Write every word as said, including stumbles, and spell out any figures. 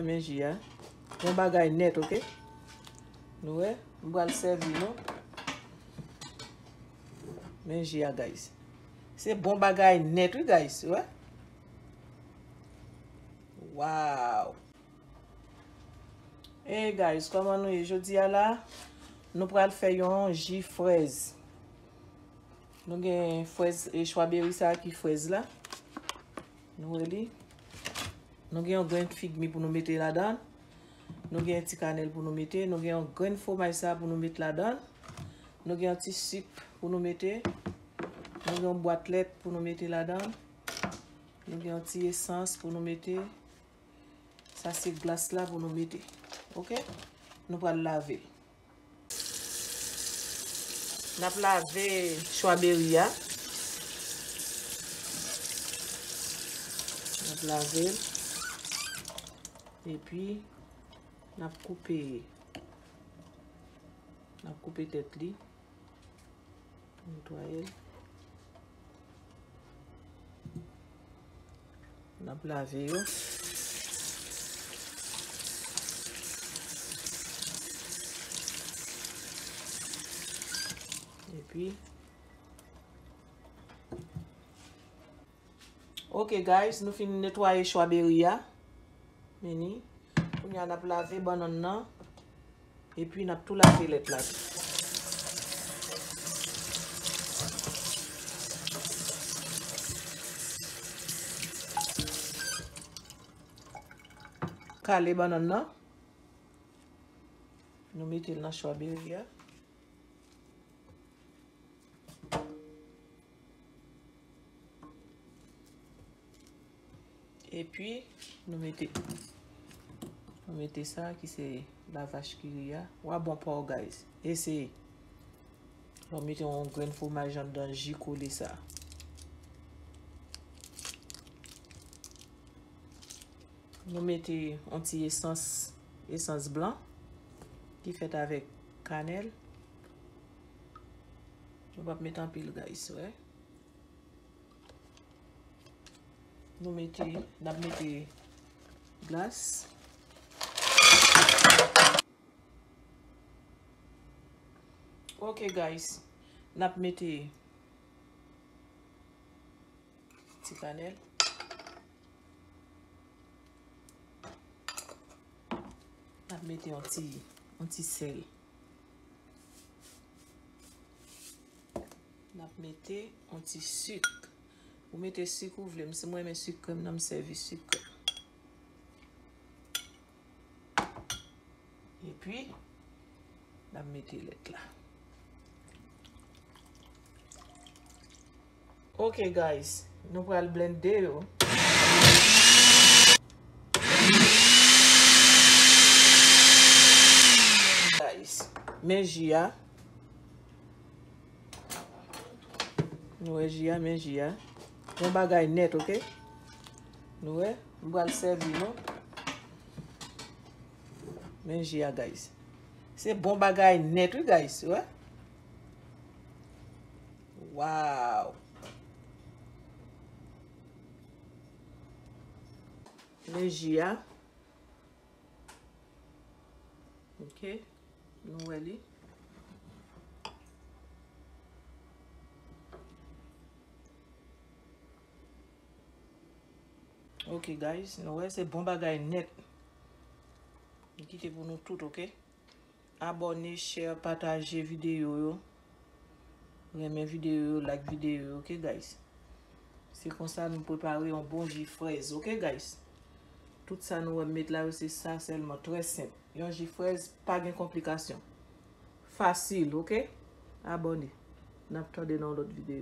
Men ji a. Bon bagay nèt, oke? Nou wè? M pral sèvi nou. Men ji a, guys. Se bon bagay nèt, wi, guys. Wè? Wow! Hey, guys, kòman nou ye? Jodi a la, nou pral fè yon ji frèz. Nou gen frèz, e, chwaberi sa ki frèz la. Nou wè li. Nou gen yon grenn fig mi pou nou mete ladan. Nou gen ti kanèl pou nou mete. Nou gen yon grenn fwomaj sa pou nou met ladan. Nou gen yon ti sik pou nou mete. Nou gen yon bwat lèt pou nou mete ladan. Nou gen yon ti esans pou nou mete. Sa se glas la pou nou mete. Oke? Nou pral lave l. N ap lave chwaberi a. N ap lave l. Epi, n ap koupe, n ap koupe tèt li. Netwaye l. N ap lave yo. Epi, oke, guys, nou fin netwaye chwaberi a. Meni. Kounye a n ap lave bannann nan. Epi n ap tou lave lèt la tou. Kale bannann nan. Nou mete l nan chwaberi a. Epi, nou mete, nou mete sa ki se lavach kiri a. Wa bon pa w, guys. Eseye. Lè w mete yon grenn fwomaj anndan ji kole sa. Nou mete yon ti esans, esans blan ki fèt avèk kanèl. Nou p ap met anpil, guys, wè. Nou mete, n ap mete glas. Oke, guys, n ap mete ti kanèl. N ap mete yon ti, yon ti sèl. N ap mete yon ti sik. Ou mete sik ou vle. M, si mwen renmen sik krèm nan, m sèvi sik krèm. Epi, n ap mete lèt la. Oke, guys, nou pral blende yo. Guys, men ji a. Nou wè ji a, men ji a. Bon bagay nèt, oke? Nou wè? M pral sèvi nou. Men ji a, guys. Se bon bagay nèt, wi, guys, wè. Wow! Men ji a. Oke. Nou wè li. Oke, guys, nou wè se bon bagay nèt. M kite pou nou tout, oke? Abòne, share, pataje videyo yo. Renmen videyo yo, like videyo yo, oke, guys? Se konsa nou prepare yon bon ji frèz, oke, guys? Tout sa nou wè m met la yo, se sa sèlman, trè senp. Yon ji frèz, pa gen konplikasyon. Fasil, oke? Abòne. N ap tande nan yon lòt videyo.